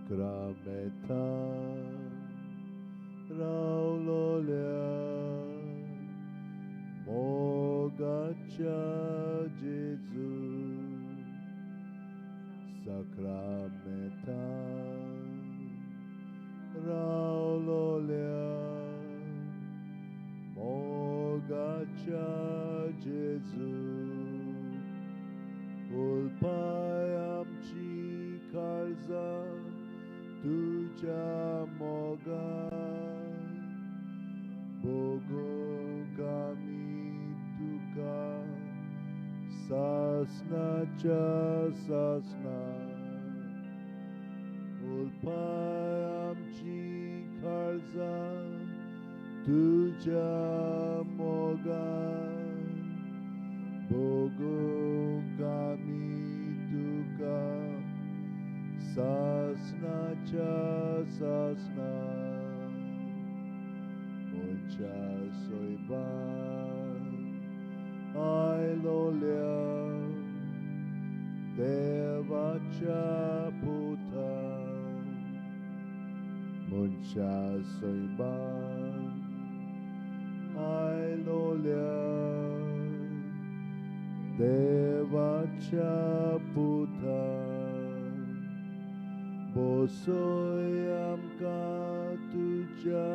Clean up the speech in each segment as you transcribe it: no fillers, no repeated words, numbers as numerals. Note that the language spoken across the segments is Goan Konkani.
साक्रामेंतान रावलोल्या मोगाच्या जेजू, साक्रामेंतान रावलोल्या मोगाच्या जेजू, उलपाय आमची काळजां तुज्या मोगान, भोगूंक आमी तुका सासणाच्या सासणा, उलपाय आमची काळजां तुज्या मोगान, भोगूंक आमी तुका सासणाच्या सासणा, मनशा सोयबान आयलोल्या देवाच्या पुता, मनशा सोयबान आयलोल्या देवाच्या पुता, बसय आमकां तुज्या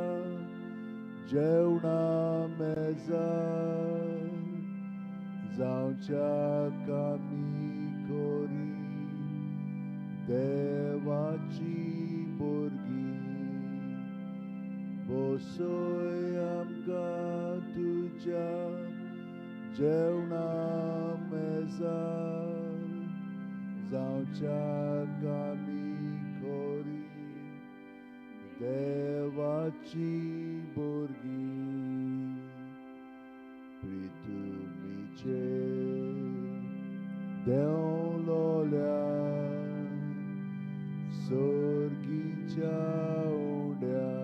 जेवणा मेजार, जावच्याक आमी कोरी देवाची भुरगीं, बसय आमकां तुज्या जेवणा मेजार, जावच्याक आमी कोरी देवाची भुरगीं, प्रितुमीचेर देंवलोल्या सोर्गीच्या उड्या,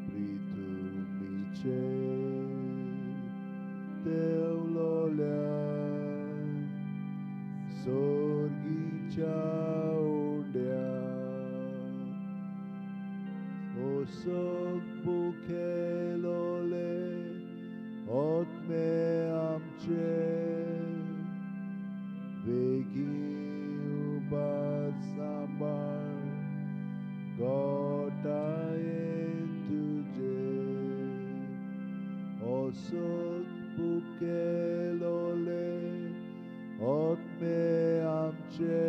प्रितुमीचेर देंवलोल्या सोर्गीच्या उड्या, ओसोक बुखेलोले आत्मे आमचे, बेगीन उबार सांबाळ गोटायेन तुजे, ओसोक बुखेलोले आत्मे आमचे,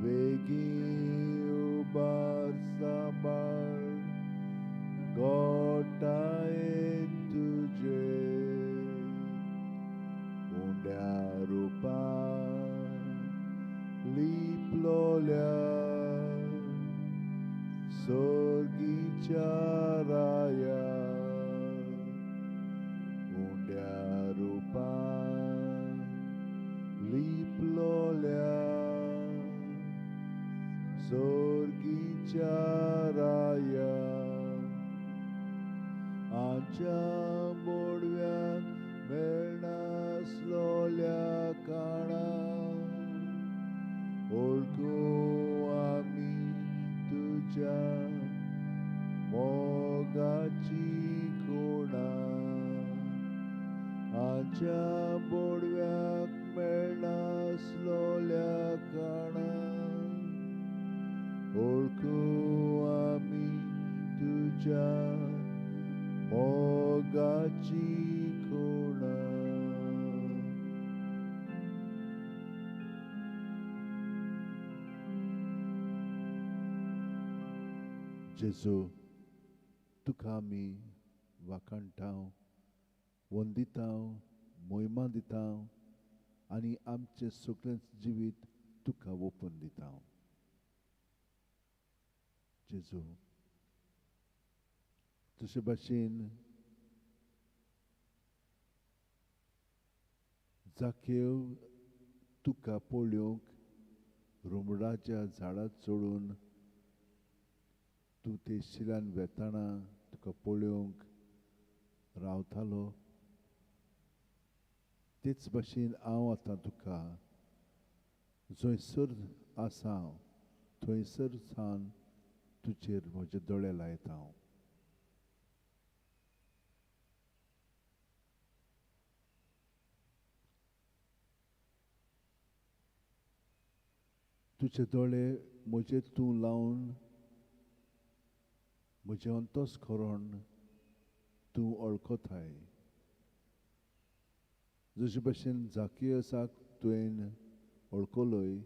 बेगीन उबार सांबाळ गोटायेन तुजे, उंड्या रुपान लिपलोल्या सोर्गीच्या राया, उंड्या रुपान लिपलोल्या सोर्गीच्या राया, आमच्या बोडव्याक मेळनासलोल्या काणा, ओळखूं आमी तुज्या मोगाची खुणा, आमच्या बोडव्याक मेळनासलोल्या काणा, ओळखूं आमी तुज्या मोगाची खुणा. जेजू, तुका आमी वाखाणटांव, वंदितांव, मोहिमा दितांव आनी आमचें सगळें जिवीत तुका ओपून दितांव. जेजू, तुजे भाशेन जाकेव तुका पळोवंक रुमडाच्या झाडार चडून तूं ते शिलान वेताना तुका पळोवंक रावतालो, तेच भाशेन हांव आतां तुका जंयसर आसा हांव थंयसर सावन तुजेर म्हजे दोळे लायता हांव. तुजे दोळे म्हजेर तूं लावन म्हजें अंतस्करण तूं वळखताय. जशे भशेन जाकियसाक तुवें वळखलोय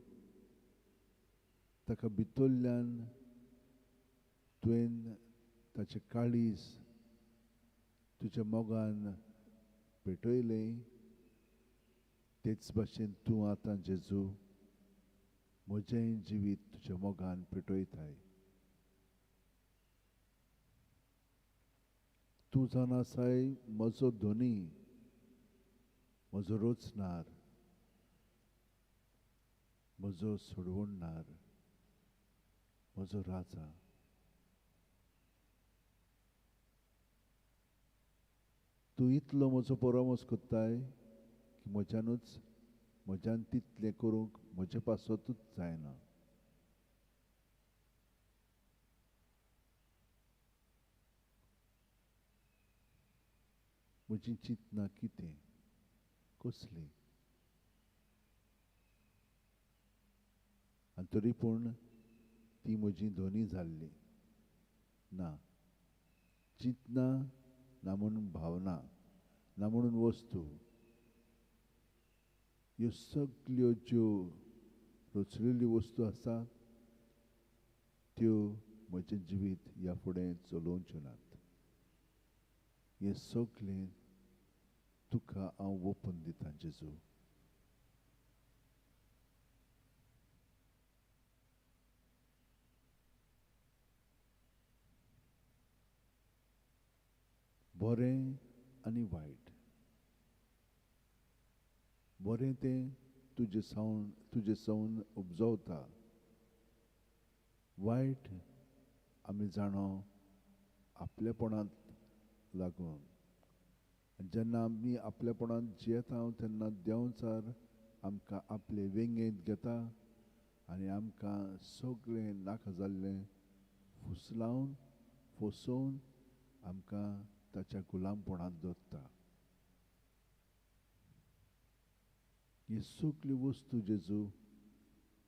ताका भितरल्यान तुवें ताचें काळीज तुज्या मोगान पेटयलें, तेच भाशेन तूं आतां जेजू म्हजें जिवीत तुज्या मोगान पेटयताय. तूं जाणा आसाय म्हजो धनी, म्हजो रोचणार, म्हजो सोडवणणार, म्हजो राजा. तूं इतलो म्हजो परामर्श करताय की म्हज्यानूच म्हज्यान तितलें करूंक म्हजे पासतूच जायना. म्हजी चिंतना कितें, कसली, आनी तरी पूण ती म्हजी धनी जाल्ली ना. चिंतना ना म्हणून भावना, ना म्हणून वस्तू, ह्यो सगल्यो ज्यो रचलेल्यो वस्तू आसात त्यो म्हजें जिवीत ह्या फुडें चलोवच्यो नात. हें सगलें तुका हांव ओपून दितां जेजू. बरें आनी वायट, बरें तें तुजे सावन तुजे सावन उपजवता, वायट आमी जाणो आपलेपणांत लागून. आनी जेन्ना आमी आपलेपणांत जियेता तेन्ना देंवचार आमकां आपले वेंगेंत घेता आनी आमकां सगळें नाका जाल्लें फुसलावन फसोवन आमकां ताच्या गुलामपणांत दवरता. ही सगळ्यो वस्तू जेजू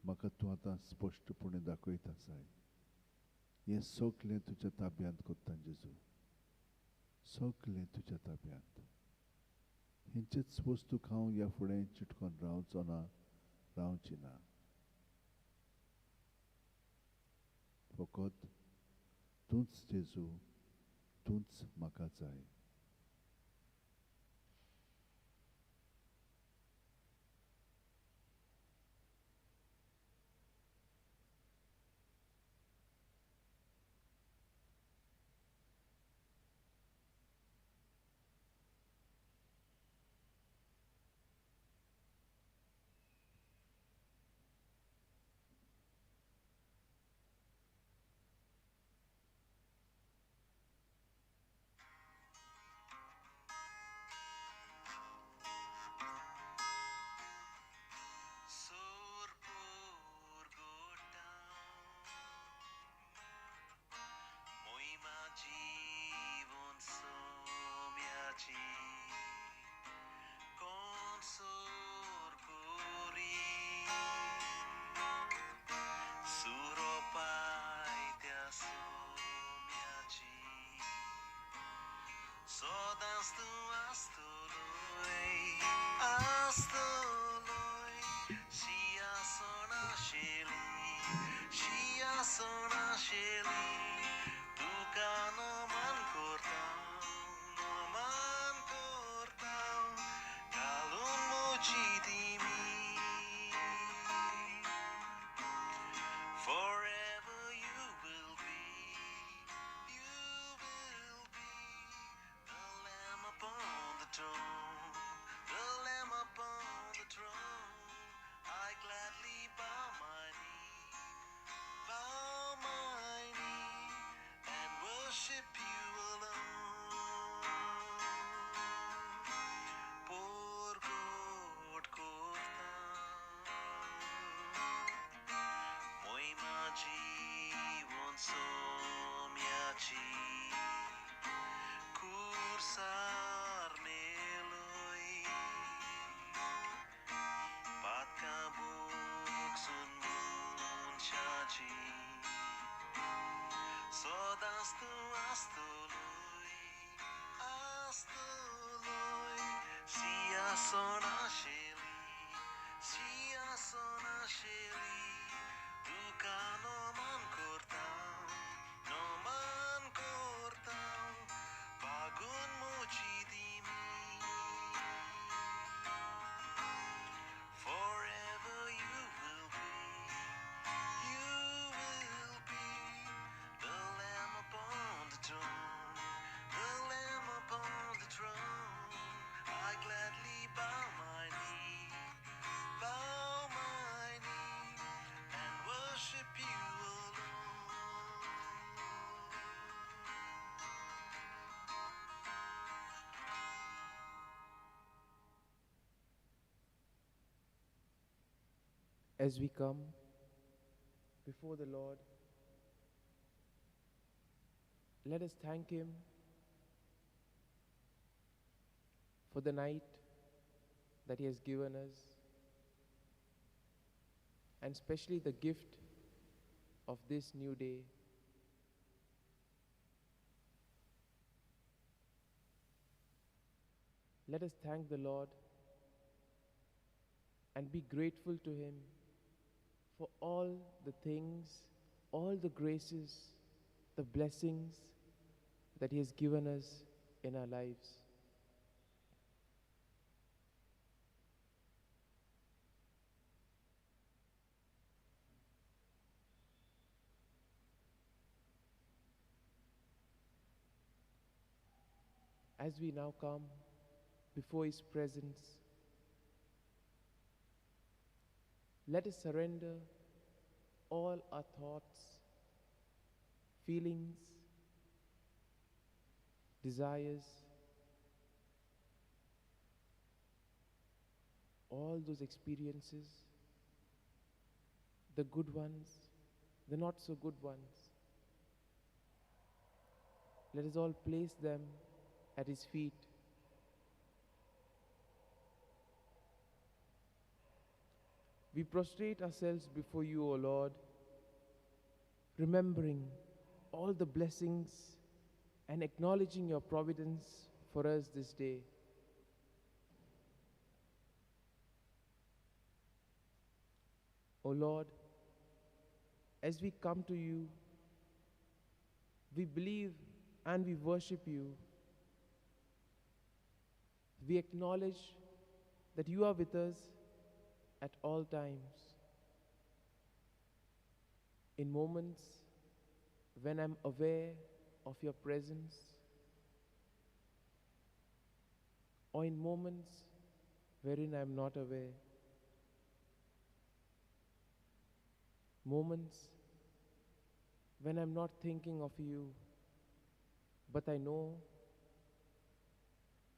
म्हाका तूं आतां स्पश्टपणे दाखयत आसाय. हें सगळें तुज्या ताब्यांत करता जेजू, सगळें तुज्या ताब्यांत. हेंचेच वस्तूक हांव ह्या फुडें चिटकोन रावचो ना, रावची ना. फकत तूंच जेजू, तूंच म्हाका जाय. Forever you will be the Lamb upon the throne, the Lamb upon the throne. I सदांची सदांच तूं आसतलोय आसतलोय सिंहासनाशेली सिंहासनाशेली तुका नमन करता नमन करता बागून म्हजी दिमी. Forever you will be the Lamb upon the throne, the Lamb upon the throne. I gladly bow my knee, and worship you alone. As we come before the Lord, let us thank Him for the night that He has given us, and especially the gift of this new day. Let us thank the Lord and be grateful to Him for all the things, all the graces, the blessings that He has given us in our lives. As we now come before His presence, let us surrender all our thoughts, feelings, desires, all those experiences, the good ones, the not so good ones. Let us all place them at His feet. We prostrate ourselves before you, O Lord, remembering all the blessings and acknowledging your providence for us this day. O Lord, as we come to you, we believe and we worship you. We acknowledge that you are with us at all times. In moments when I'm aware of your presence, or in moments wherein I'm not aware. Moments when I'm not thinking of you, but I know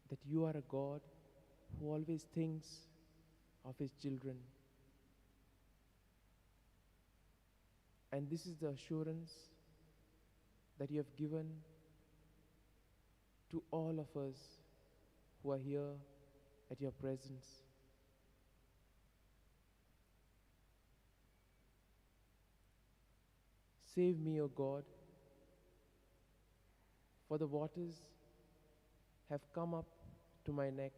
that you are a God who always thinks of His children. And this is the assurance that you have given to all of us who are here at your presence. Save me, O God, for the waters have come up to my neck.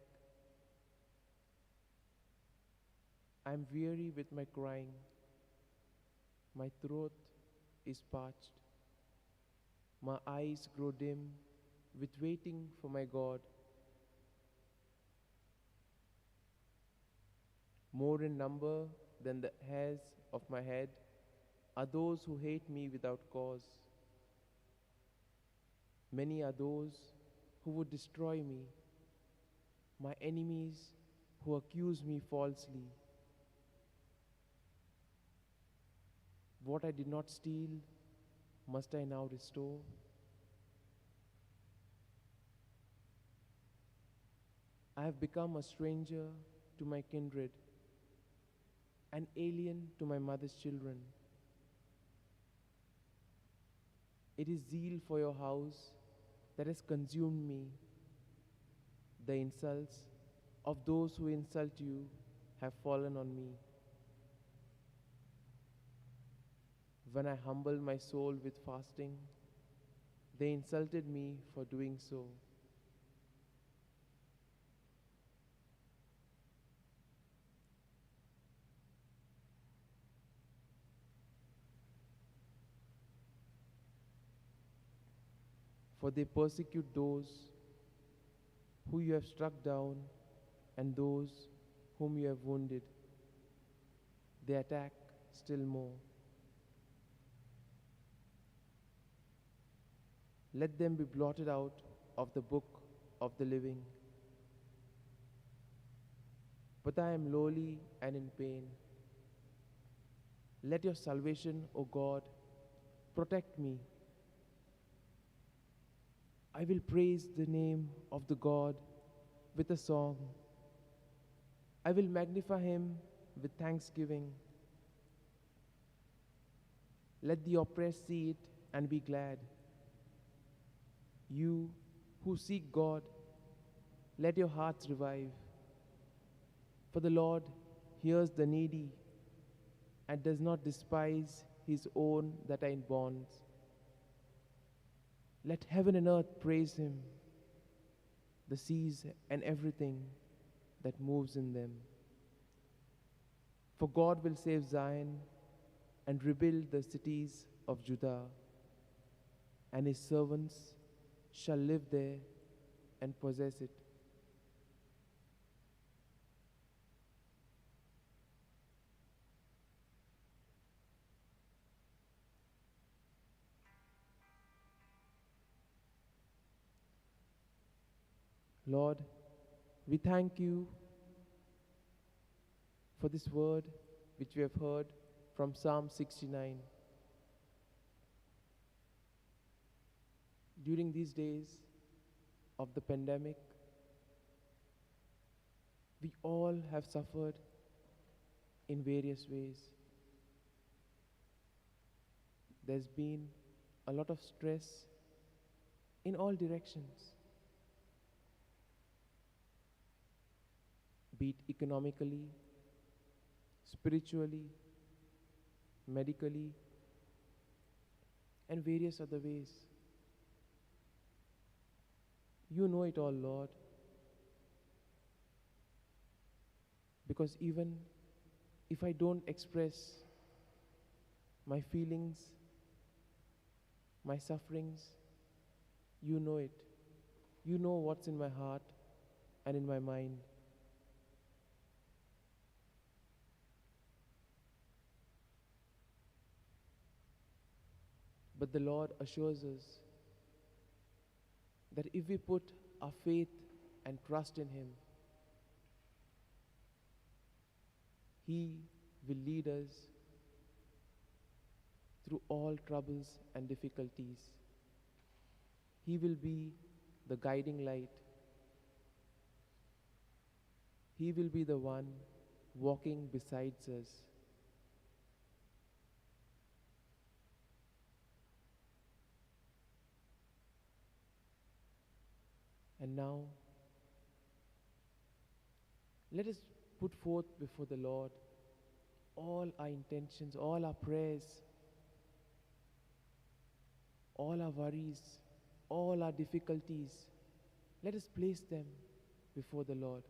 I am weary with my crying. My throat is parched. My eyes grow dim with waiting for my God. More in number than the hairs of my head are those who hate me without cause. Many are those who would destroy me, my enemies who accuse me falsely. What I did not steal, must I now restore? I have become a stranger to my kindred, an alien to my mother's children. It is zeal for your house that has consumed me. The insults of those who insult you have fallen on me. When I humbled my soul with fasting, they insulted me for doing so. For they persecute those who you have struck down and those whom you have wounded. They attack still more. Let them be blotted out of the book of the living. But I am lowly and in pain. Let your salvation, O God, protect me. I will praise the name of the God with a song. I will magnify him with thanksgiving. Let the oppressed see it and be glad. You who seek God, let your hearts revive. For the Lord hears the needy and does not despise his own that are in bonds. Let heaven and earth praise him, the seas and everything that moves in them. For God will save Zion and rebuild the cities of Judah, and his servants shall live there and possess it. Lord, we thank you for this word which we have heard from Psalm 69. During these days of the pandemic, we all have suffered in various ways. There's been a lot of stress in all directions, be it economically, spiritually, medically, and various other ways. You know it all, Lord, because even if I don't express my feelings, my sufferings, you know it. You know what's in my heart and in my mind. But the Lord assures us that if we put our faith and trust in Him, He will lead us through all troubles and difficulties. He will be the guiding light. He will be the one walking beside us. And now, let us put forth before the Lord all our intentions, all our prayers, all our worries, all our difficulties. Let us place them before the Lord.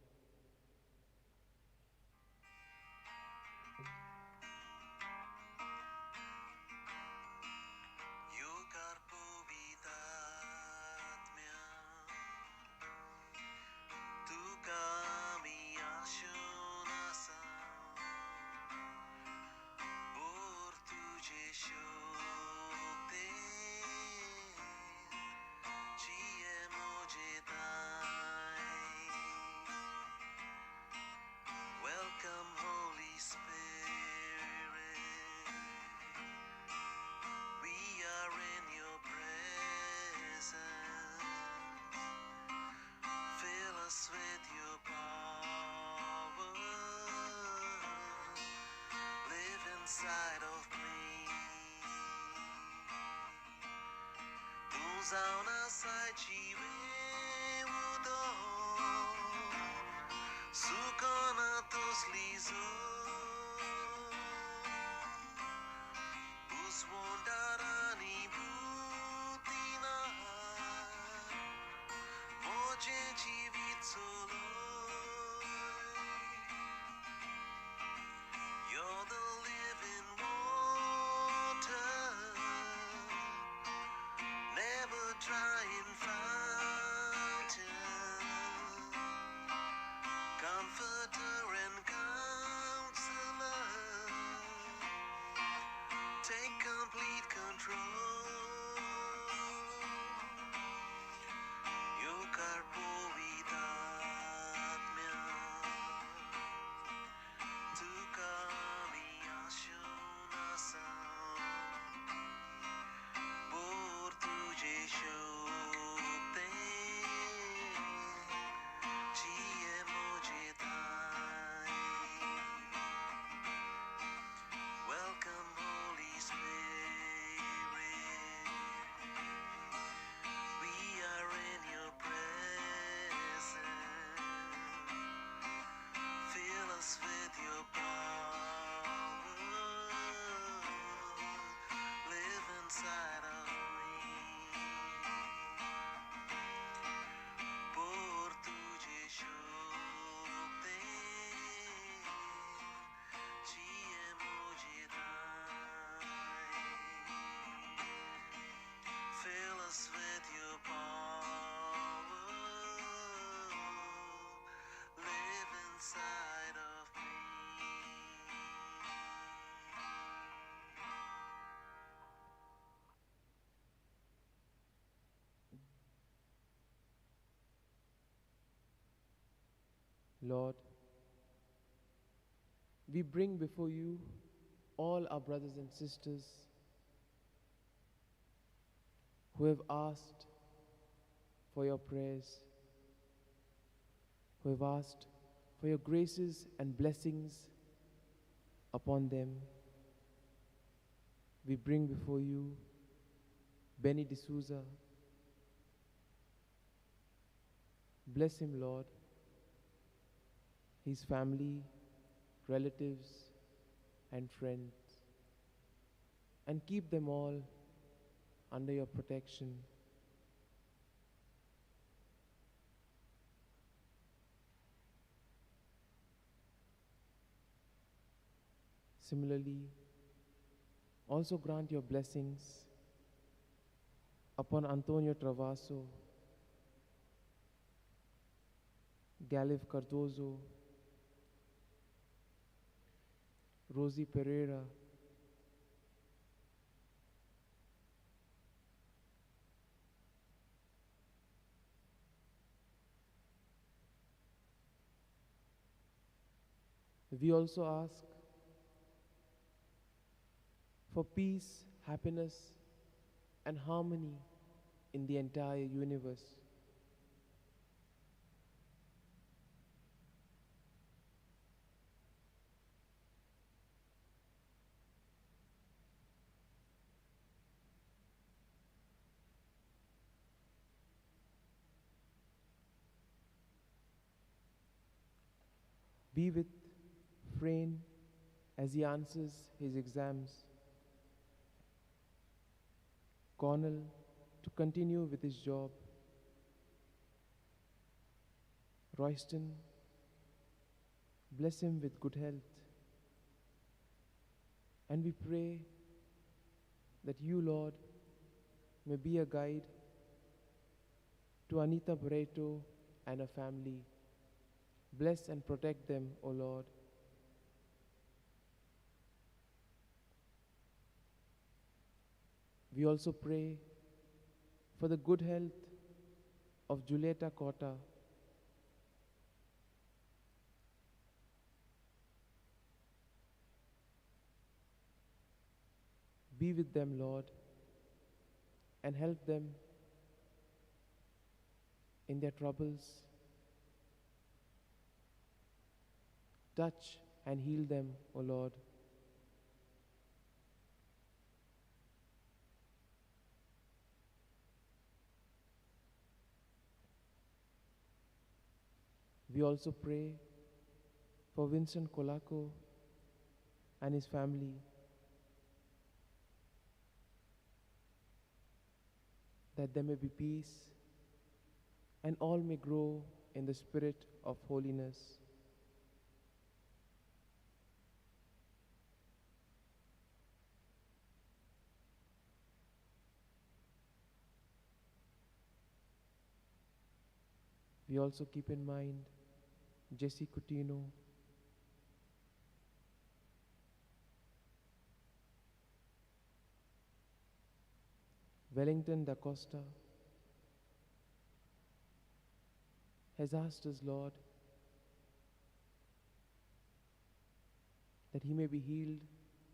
Inside of me, Zauna us with your power. Live inside of me. Lord, we bring before you all our brothers and sisters who have asked for your prayers, who have asked for your graces and blessings upon them. We bring before you Benny D'Souza. Bless him, Lord, his family, relatives, and friends, and keep them all under your protection. Similarly, also grant your blessings upon Antonio Travasso, Galif Cardozo, Rosie Pereira, We also ask for peace, happiness, and harmony in the entire universe. Be with Frayne as he answers his exams. Cornell to continue with his job. Royston, bless him with good health. And we pray that you, Lord, may be a guide to Anita Barreto and her family. Bless and protect them, O Lord. We also pray for the good health of Julieta Cotta. Be with them, Lord, and help them in their troubles. Touch and heal them, O Lord. We also pray for Vincent Colaco and his family, that there may be peace and all may grow in the spirit of holiness. We also keep in mind Jesse Coutinho, Wellington Da Costa has asked us, Lord, that he may be healed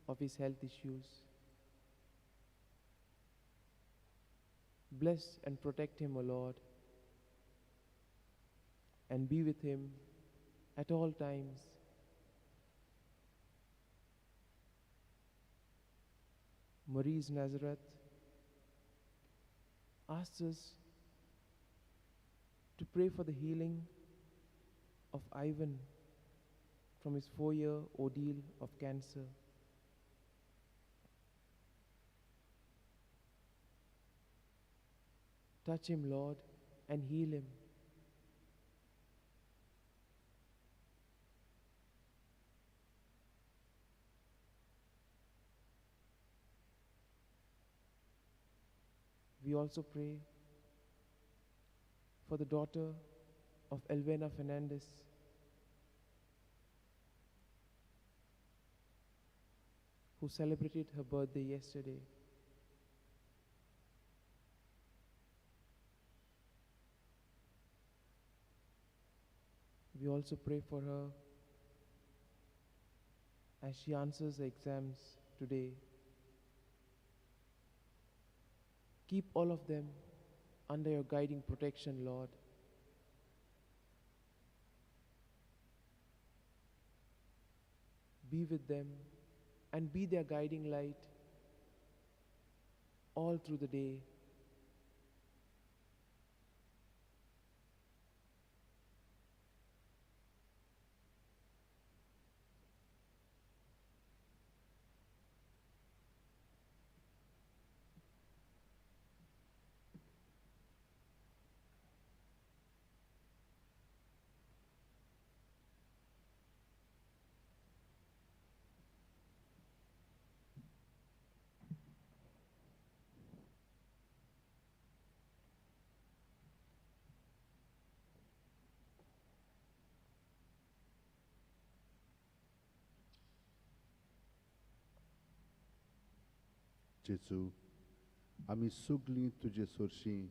of his health issues. Bless and protect him, O Lord, and be with him at all times. Maurice Nazareth asks us to pray for the healing of Ivan from his 4-year ordeal of cancer. Touch him, Lord, and heal him. We We also pray for the daughter of Elvena Fernandez, who celebrated her birthday yesterday. We also pray for her as she answers the exams today. Keep all of them under your guiding protection, Lord. Be with them and be their guiding light all through the day. जेजू, आमी सगळीं तुजे सरशीं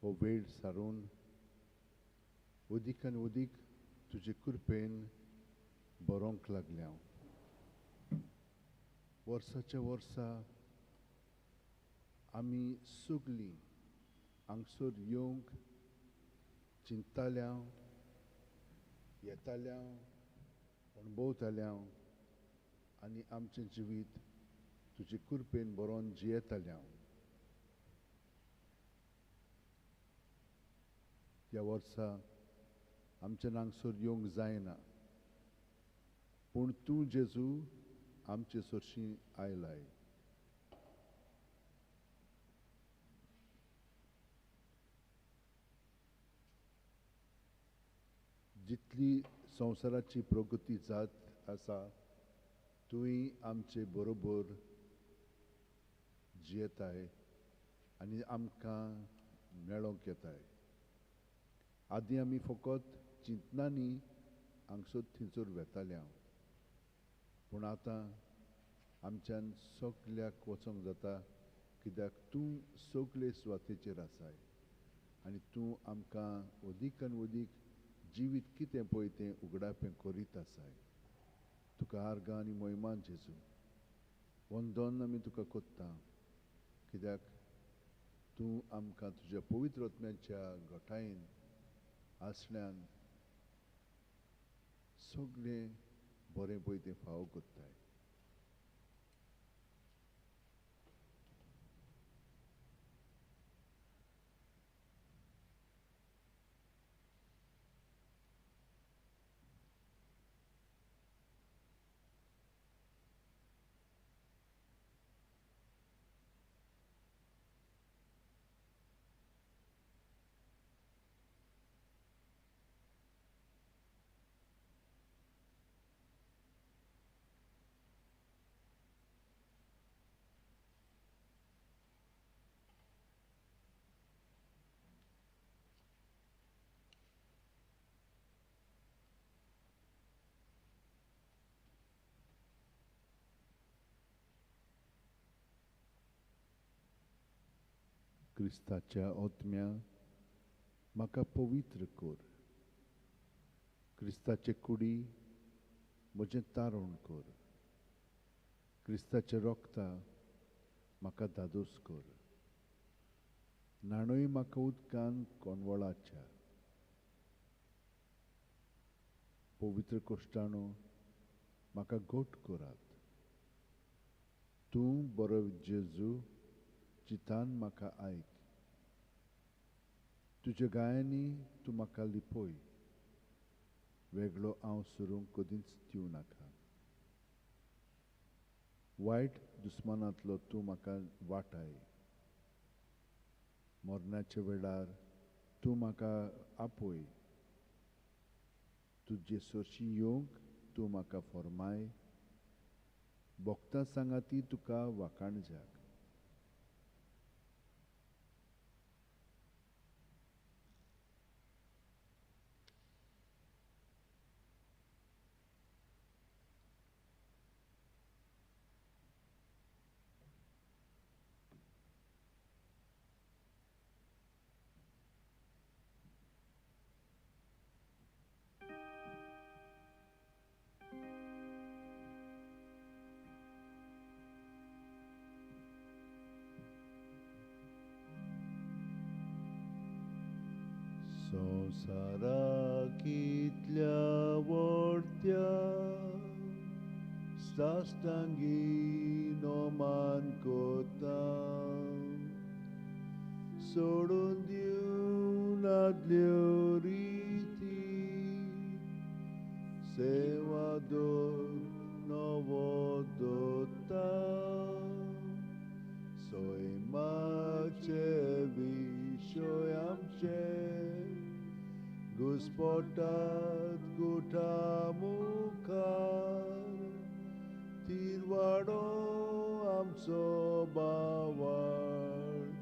हो वेळ सारून अदीक आनी अदीक तुजे कृपेन बरोवंक लागल्या. वर्साच्या वर्सा आमी सगळीं हांगसर येवंक चिंतताल्या, येताल्या, अणभवताल्या आनी आमचें जिवीत तुजे कृपेन बरोवन जियेताल्या. ह्या वर्सा आमच्या हांगसर येवंक जायना, पूण तूं जेजू आमचे सरशीं आयलाय. जितली संवसाराची प्रगती जात आसा, तुवें आमचे बरोबर जियेताय आनी आमकां मेळोंक येताय. आदीं आमी फकत चिंतनांनी हांगसर थंयसर वेताले, पूण आतां आमच्यान सगल्याक वचोंक जाता, कित्याक तूं सगळे सुवातेचेर आसाय आनी तूं आमकां अदीक आनी अदीक जिवीत कितें पळय तें उगडापें करीत आसाय. तुका आर्गां आनी मोहिमान जेजू, वंदन आमी तुका कोत्ता, कित्याक तूं आमकां तुज्या पवित्र आत्म्याच्या घटायेन आसल्यान सगळें बरें पळय तें फावो कोत्ताय. क्रिस्ताच्या आत्म्या म्हाका पवित्र कर, क्रिस्ताचे कुडी म्हजें तारण कर, क्रिस्ताचे रोगता म्हाका धादोस कर, न्हाणय म्हाका उदकान कोनवळाच्या, पवित्र कोश्टाणो म्हाका घट करात. तूं बरो जेजू चितान म्हाका आयक, तुज्या गायांनी तूं म्हाका लिपय, वेगळो हांव सरूंक कदींच दिवं नाका. वायट दुस्मानांतलो तूं म्हाका वाटाय, मरणाच्या वेळार तूं म्हाका आपय, तुजे सरशीं येवंक तूं म्हाका फॉर्माय, भोगता सांगाती तुका वाखाणजाक. संवसाराक इतल्या व्हडत्या साश्टांगी नोमान कोता सोडून दिवन आदल्यो रिती सेवा दवर नवो दवरता सैमाचे विशय आमचे घुस्पटात गुठा मुखार तिरवाडो आमचो बावार्थ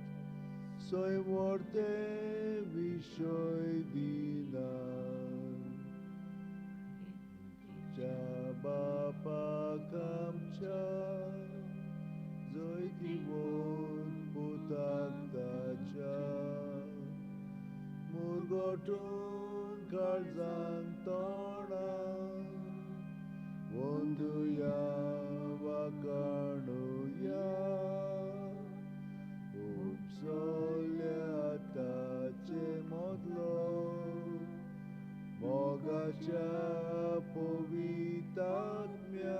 सैम व्हडते विशय दिना तुज्या बापाक आमच्या जैतिवंत पुताक ताच्या मुरगोटून काळजान तोंडां वंदुया वाकाणुया उपसल्या ताचे मदलो मोगाच्या पवितात्म्या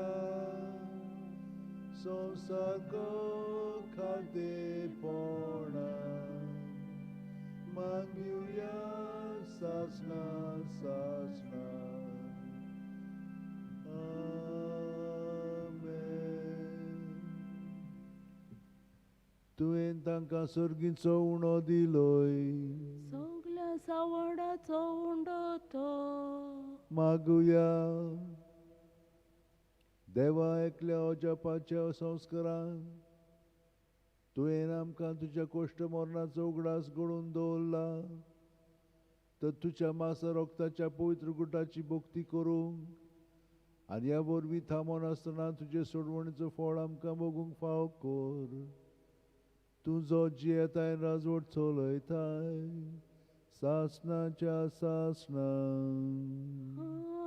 संवसार खातेपणा मागुया सासणा सासणा. आमेन. तुवें तांकां सर्गीचो उणो दिलोय सगल्या सावडाचो उंडो तो. मागुया. देवा एकल्या अजापाच्या संस्कारान तुवें आमकां तुज्या कोश्ट मरणाचो उगडास घडोवन दवरला तर तुज्या मासा रोगताच्या पवित्र गुटाची भक्ती करूंक आनी ह्या वरवीं थांबोन आसतना तुजे सोडवणीचो फळ आमकां भोगूंक फाव कर. तूं जो जियेताय राजवट चलयताय सासणाच्या सासणां.